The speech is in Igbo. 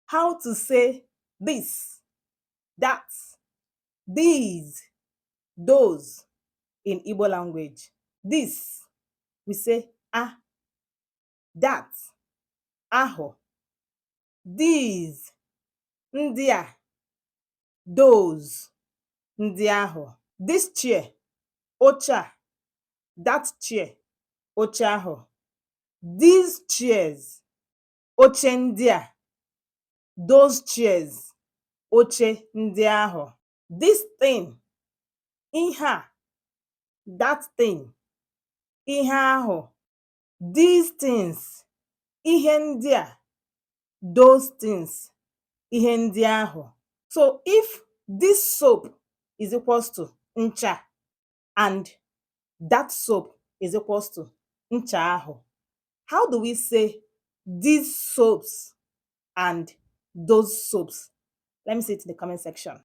How to say this, that, these, those in Igbo language. This, we say a, that, ahụ, these, ndị a, those, ndị ahụ. This chair, oche a, that chair, oche ahụ. These chairs, oche ndị a, those chairs, oche ndị ahụ. This thing, ihe a, that thing, ihe ahụ. These things, ihe ndị a, those things, ihe ndị ahụ. So if this soap is equals to ncha and that soap is equals to ncha ahụ, how do we say these soaps and those soaps? Let me see it in the comment section.